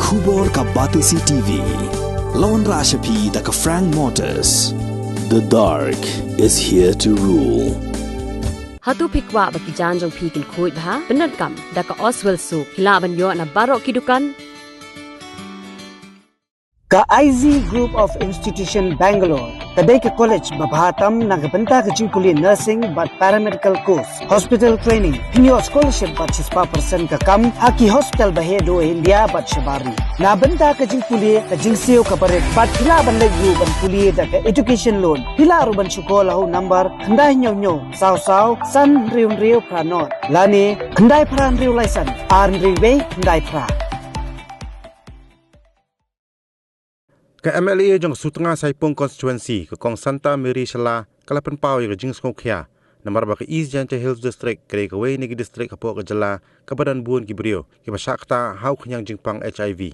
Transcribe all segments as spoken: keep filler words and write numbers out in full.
Khubor ka Batesi T V. La wanrah sha phi da ka Frank Motors. The dark is here to rule. Hato phi kwah ba ki jaiñ jong phi kin khuid bha? Pyndonkam da ka Oswell Soap. Phi lah ban ïoh na baroh ki dukan. Ka I Z Group of Institution Bangalore ka dei ka college ba bha tam na ka bynta ka jingpule nursing bad paramedical course, hospital training. Phin ïoh scholarship bad shispah percent ka kam ha ki hospital ba heh duh India bad shabar ri. Na bynta ka jingpule, ka jingsiew kaba rit bad phi lah ban leit ruh ban pule da ka education loan. Phi lah ruh ban shu call ha u number khyndai hynñiew hynñiew saw saw san hynriew hynriew phra nod lane khyndai phra hynriew lai san ar hynriew wei khyndai phra. Ka M L A jong ka Sutnga Saipung Constituency, ka Kong Santa Mary Shylla, ka la pynpaw ïa ka jingsngewkhia namar ba ka East Jaintia Hills District ka dei kawei na ki district hapoh ka jylla kaba don bun ki briew kiba shah ktah ha u khñiang jingpang H I V.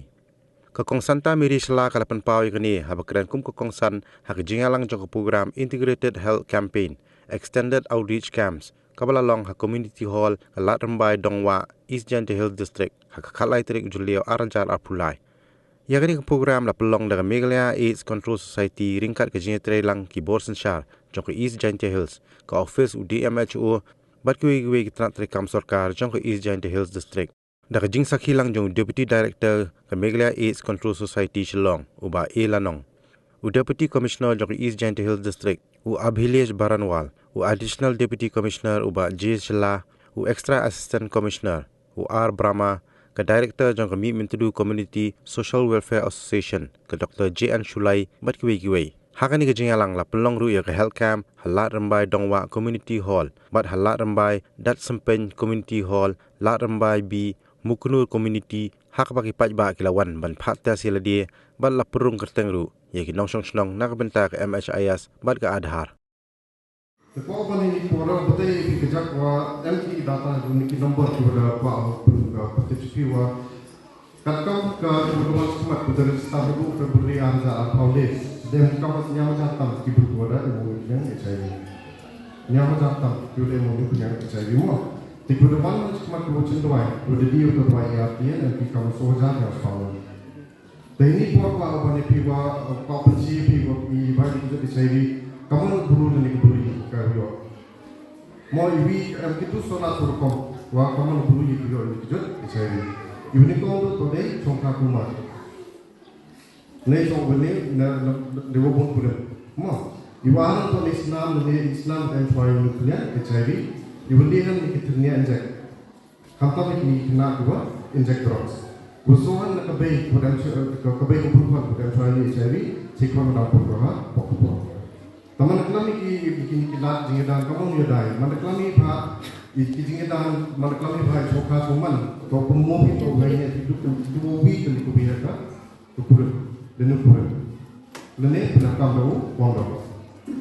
Ka Kong Santa Mary Shylla ka la pynpaw ïa kane haba kren kum ka kongsan ha ka jingïalang jong ka program Integrated Health Campaign, Extended Outreach Camps, kaba la long ha Community Hall ka Lad Rymbai Dongwah, East Jaintia Hills District, ha ka khatlai tarik u Jylliew ar hajar arphew lai. Ïa kane ka program la pynlong da ka Meghalaya AIDS Control Society ryngkat ka jingïatreilang ki bor synshar jong ka East Jaintia Hills, ka office u D M H O, bad kiwei kiwei ki tnat treikam sorkar jong ka East Jaintia Hills District. Da ka jingsakhi lang jong u Deputy Director ka Meghalaya AIDS Control Society Shillong, u Bah A Lanong, u Deputy Commissioner jong ka East Jaintia Hills District, u Abhilesh Baranwal, u Additional Deputy Commissioner, u Bah J Shylla, u Extra Assistant Commissioner, u R Brahma, ka Director jong ka Mihmyntdu Community Social Welfare Association, ka Doctor J N Shullai, bad kiwei kiwei. Ha kane ka jingïalang la pynlong ruh ïa ka health camp ha Lad Rymbai Dongwah Community Hall bad ha Lad Rymbai Datsympein Community Hall, Lad Rymbai B, Muknur Community, ha kaba ki paidbah ki la wan ban phah test ïa lade bad la pynrung kyrteng ruh ïa ki nongshong shnong na ka bynta ka M H I S bad ka Aadhaar. Te ko ban ïa ki por ba te ki kjat wa em ki data jong ki number ki wa da kwah pyn ka pynthut sha phi wa katkam ka jingwan shakhmat ka da register ha u February ar hajar arphew lai. Dei kam ñiaw hajar tam ki briew wa da em u khñiang H I V. Ñiaw hajar tam ki wa da em u khñiang H I V mo. Te ki wa da wan shakhmat ki wa chim dawai, ki wa da die u dawai A R T, em ki kam soo hajar ñiaw spah. Te ini por kwah ban ïa phi wa, kwah pynshai phi wa i bai ki jot H I V. Kammon u bru lane ka bri ka ïoh. Mo iwi em kitu sona tu rukom wa kammon u bru ïa ki ïoh ïa ki jot H I V. Iwi ni kong tu to dei chong ka kumar. Nei chong bene na na de wo bun kurim. Mo iwa han to nei snam nei snam em chwa ïa ni kulian H I V. Iwi ni han ni ki tyrnia injek. Khamtam ïa kine ki khynnah kiba injek drugs. Wa shu wan na ka bei kiba dang shu, ka, ka bei ka pyrkhat kiba dang shu ïa H I V, shu wan na pyrkhat ha pok pok. Te man klam ïa ki, ïa kine ki lad jingïadei, ka mong ïadei. Man klam ïa pha, ïa ki jingïadei, man klam ïa pha, ïa shu ka shu man. To pynmong ïa to bai ïa ki duk, ki duk wi ka li ku bi ha ka. Ka kurim, lane u kurim. Lane pyndonkam da u kondom.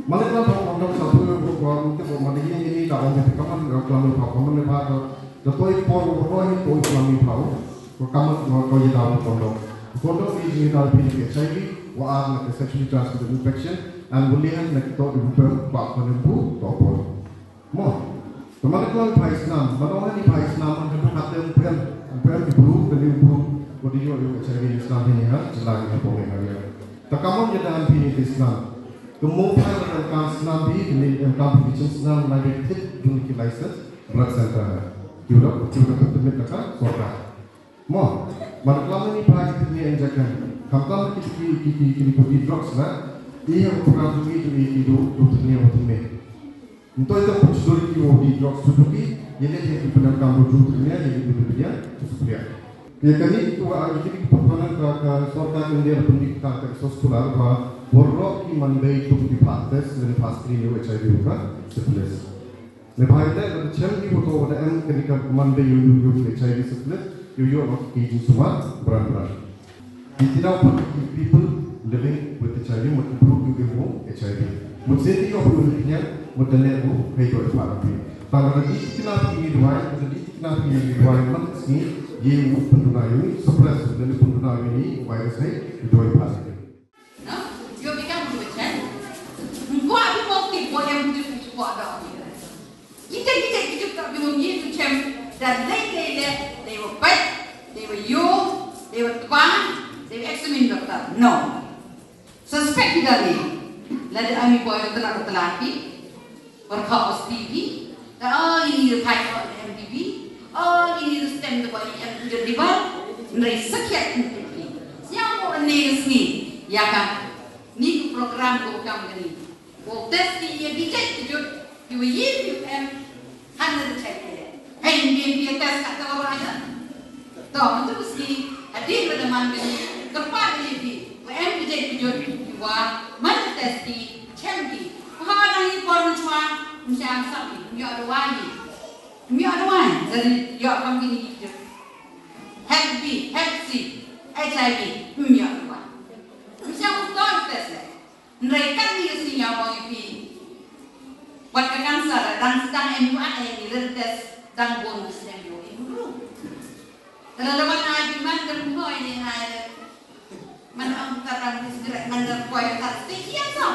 Mane klam da u kondom sa pyndonkam da u kondom, mane ïa ïa da ong ïa kammon, eh, klam ïa pha, kammon ïa pha da, da to ïa por u roi ïa to ïa klam ïa pha. Ko kammon ko ïa da u kondom. Kondom ïa ïa da phi H I V, wa ar na ka sexually transmitted infection, and wa lihan na ki to ïa u pem, ba ko ne bu, to por. Mo, te man klam phai snam, man ong ni phai snam, man katu kate um pen, um pen ki bru, kani um bru, ko di yo yo H I V ni snam ni ha, jela ni ha pome ha ya. Te kammon ïa dan phi ni snam. Te mo phai ïa kam snam bi, ni em kam phi chin snam, na bi thit dun ki license, blood center ha. Ki u da, ki u da ka permit na ka sorkar. Mo, man klam ni phai ki tyrnia injection. Khamtam ki ki ki ki ki ki drugs na. Ïa program tu ki tu ki tu tu tyrnia mo tyrnia. Nto ita pun suri ki wo di drugs tu tu ki. Ïa ne ki pun kam tu tyrnia ïa ki tu tyrnia tu tyrnia. Ïa kani tu a ïa ki pun ka ka sorkar India pun di ka ka soskular ba warok ki man bei tu ki pa test dan pa screen ïa H I V ka syphilis. Neibhah te, ka chem ki photo wa da em kani ka man bei ïa u, ïa u, ïa u H I V syphilis, ïa u, ïa u ki jingsumar bran bran. Ki ti dau pat ki people living with H I V, mut ki briew ki briew H I V. Mut sien ki ïoh briew ki khñiang, mut da leh u, hei to i pha phi. Tang da di ki khynnah phi ngi duwai, da di ki khynnah phi ngi duwai, man sngi, ïa u pynduna ïa u, suppress, da leh pynduna ïa u, virus hei, i duwai pha phi. No? Ïoh phi kam briew H I V. Ym kwah phi mong tip, mo em tu phi kwah da phi. Kita kita kita tak bingung ye tu chem. Dan dei dei le, dei wa pet, dei wa yo. They were twa, they were examine doctor. No. Suspect kita ni. Lada ami boy tela tela ki. Berkha O S T V. Ta ini the fight for the M D B. Oh ini the stand the boy M D B. Nrai sakit M D B. Siapa ni sini? Ya kan? Ni program ko kam ni. Ko test ki ïa ki jait ki jut, ki wa ïa ki em, han na da jait ki. Hei, ni ki ïa test ka ka wa aja. To, untuk ski, hadin wa da man ki, kyrpad ïa ki, wa em ki jait ki jut, ki wa man test ki, chem ki. Ko ha dang ïa por chwa, um sha am sam ki, um ïa da wa ïa. Um ïa da wa ïa, jadi ïa kam ki ni ki jut. Hep B, Hep C, H I V, um ïa da wa. Um sha um to test le. Nrei kan ni ka sniaw ong ïa phi. Wat ka cancer dang sdang em yu at em i lyntes dang bun ki snem yu i bru. Ka la lawan ai phi man ka rung hoi ni ai le. Man ong ka tang ki sgret man ka poi ka tat stik ïa so.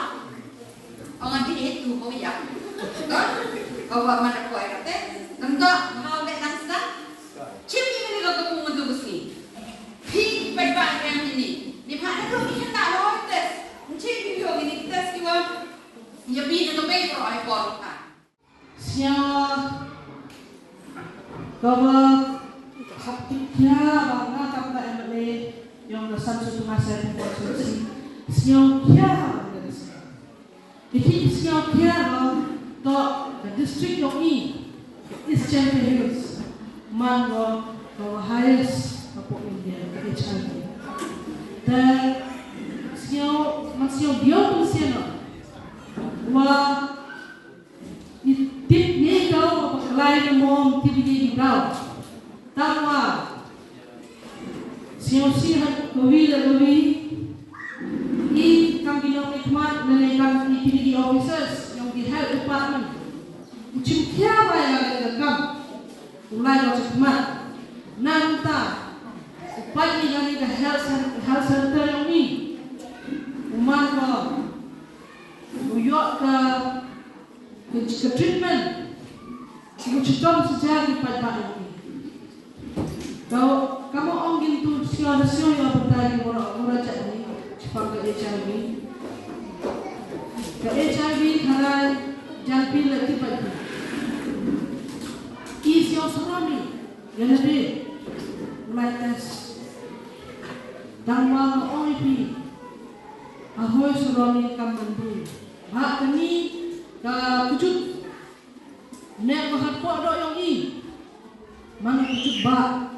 Ong adi e tu ho ïa. Ka wa man ka poi ka te. Nang ka hau le dang sdang. Chim ni ni ka ka pung tu ka sni. Phi peit ba ka ni ni. Ni pha na dong ni na lo test. Nchi phi yo ni test ki wa. Ïa phi na ka peit ko ai por ka. Sia ka wa hap ti kia ba nga kam ka M L A yong ka Samson Tunga Sen constituency. Sia kia ba nga sia. Iti sia kia ba to ka district yong i East Jaintia Hills man wa ka wa highest hapoh India ka H I V. Te sia man sia dia pun sia na wa i tip ni daw ba klai ni mom tip ni daw. Tang wa sia si ha kawi la kawi i kam ki nong ni khmat na ne kam ki ki officers yong ki health department. U chim kia ba ya ka kam. U lai ba chim khmat. Nang ta u pat ni ka ni ka health cen- health center yong ni. U man ko u yok ka ka treatment. Ki u chitom sa ja ki paidbah ïa ki. Ka ka mo ong kin tu sio da sio ïa pynta ki mora mora ja ni. Chipang ka H I V. Ka H I V tharai jan pi la ki paidbah. Ki sio surami. Ïa na de. Lai test. Dang wa ong ïa pi. A hoi surami kam mandu. Ba kani ka kujut. Nek ba hat pok dok yong i. Mano kujut ba.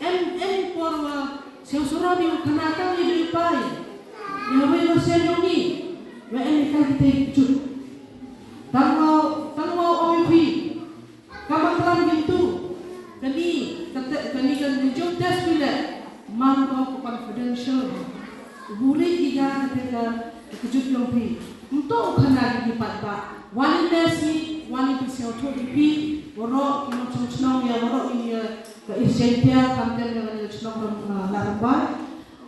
Em em por wa siang suram i u khana tang i doi pai. Ya wei wa siang yong i. Wa em i ka kita i kujut. Tang wa tang wa ong i pi. Kama klam gitu. Kani kata kani kan jom test pile. Man ko confidential. Buri i ga kata ka kujut yong pi. Nto u khana ki ki pat ba. Wani nesi, wani ki siaw thuk ki pi, warok ki nong chong chnong ya, warok ki ya, ka East Jaintia, kam tem ya, ka chnong ram, ah, la rambai.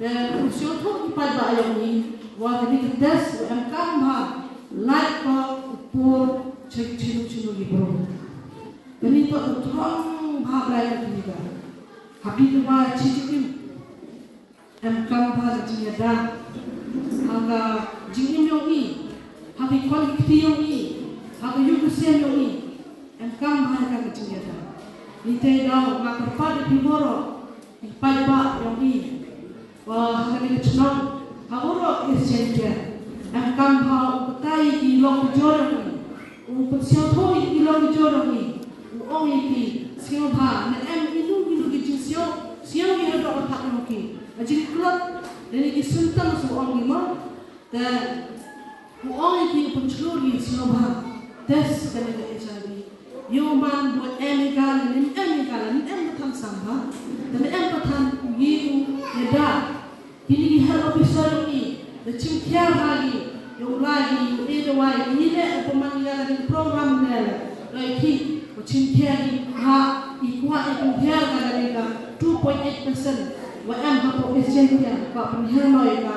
Te u siaw thuk ki pat ba ayong ni, wa ka ni ki test, wa em kam ba, lai ko, u por, chek chinu chinu ki bro. Ka ni to, u trong ba, lai ko ki ni ba. Happy to ba, chi chi kim. Em kam bha ka jingïada ha ka jingim yong i, ha ki khon ki kti yong i, ha ka ïing ka sem yong i. Em kam bha ka jingïada. Ni te daw nga kyrpad ïa phi baroh, ki paidbah yong i. Wa ha kane ka chnong ha baroh i sien ke. Em kam bha u batai ki long ki jor yong i. U pynsiawthuh ïa ki long ki jor yong i. U ong ïa ki sngewbha ne em inu inu ki jingsiaw siaw ïa ka doh ka thak yong ki. Ka jingklot lane ki symptoms u ong ïa ma. Te u ong ïa ki u pynchlur ïa ki sngewbha test kane ka H I V. Ïa u man ba em ïa ka lane em ïa ka lane em ka than sngewbha. Te ne em ka than u ïa u ïa da. Kine ki health officer ki, da chim khia ha ki, ïa u lai ki, ïa u dawai ki, ne u pynman ïa ka program ne, doi ki, u chim khia ki, ha, i kwah i pynhiar ka da ka two point eight percent, wa em hapoh East Jaintia, kwah pynhiar noi ka,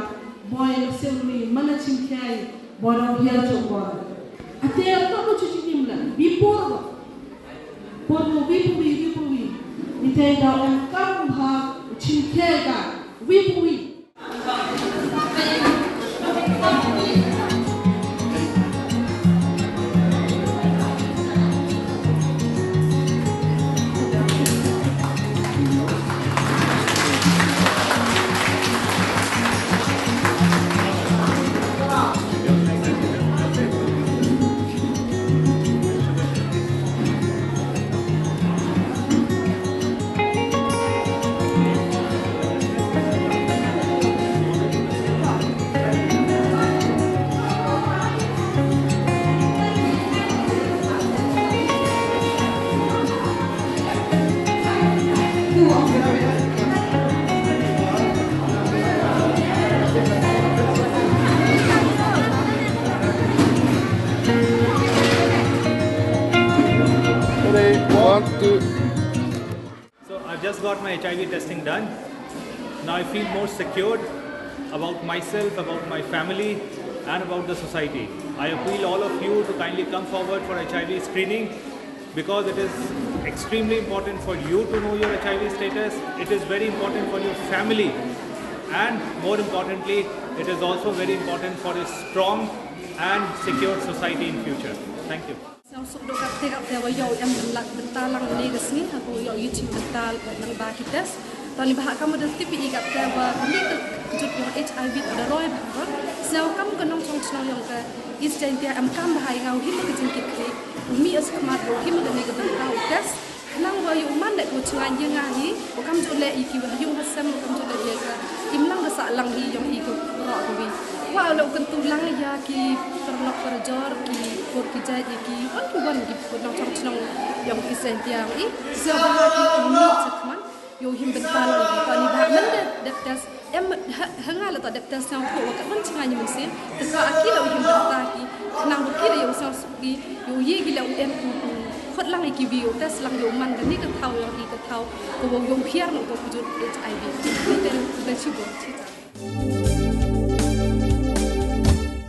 boi ka sewri, mana chim khia i, boi dong hiar chok boi. Ate, to ko chu chim la, before ko. Por ko before, before, ite daw em kam ha, Chingkhe ka, wi wi. Ready, one, two. So I just got my H I V testing done. Now I feel more secured about myself, about my family, and about the society. I appeal all of you to kindly come forward for H I V screening because it is extremely important for you to know your H I V status. It is very important for your family, and more importantly, it is also very important for a strong and secure society in future. Thank you. Sngewsuk doh katei katei wa ïoh em lak bynta lang ne ka sngi ha ko ïoh ïa jing bynta lang ba ki test. Tang ni ba ha kam da tip i katei wa kane ka jut ïong H I V ta da roi ba ha. Sngew kam ka nongchong chnong ïong ka East Jaintia em kam ba ha ïa nga u him ka jingkit khlieh. U mih ïa skhmat u him kane ka bynta u test. Khnang wa ïoh man da ko chngaiñ ïa nga hi, u kam ju leh ïa ki wa ha ïung ha sem, u kam ju leh ïa ka imlang ka sahlang hi ïong i ko roh ko wi. Wa la u kyntu lang ïa ki paralok parajor, ki por ki jait ïa ki wan ki wan ki por nongchong chnong ïong East Jaintia ïong i. Sa ba ha ki u mih skhmat ïoh him bynta lang ki. Tang ni ba ha man da dep test Em ha, ha nga la ta dep test sngewthuh wa ka ban chngaiñ mynsiem, te ka aki la u him bynta ki, khnang ba ki la ïoh sngewsuk ki, ïoh ïa ki la u em u, u khot lang ïa ki wi, u test lang ïoh man kane ka thaw ïong i ka thaw, ka wa ïoh hiar nang ka kujut H I V. Te te te shibun, chita.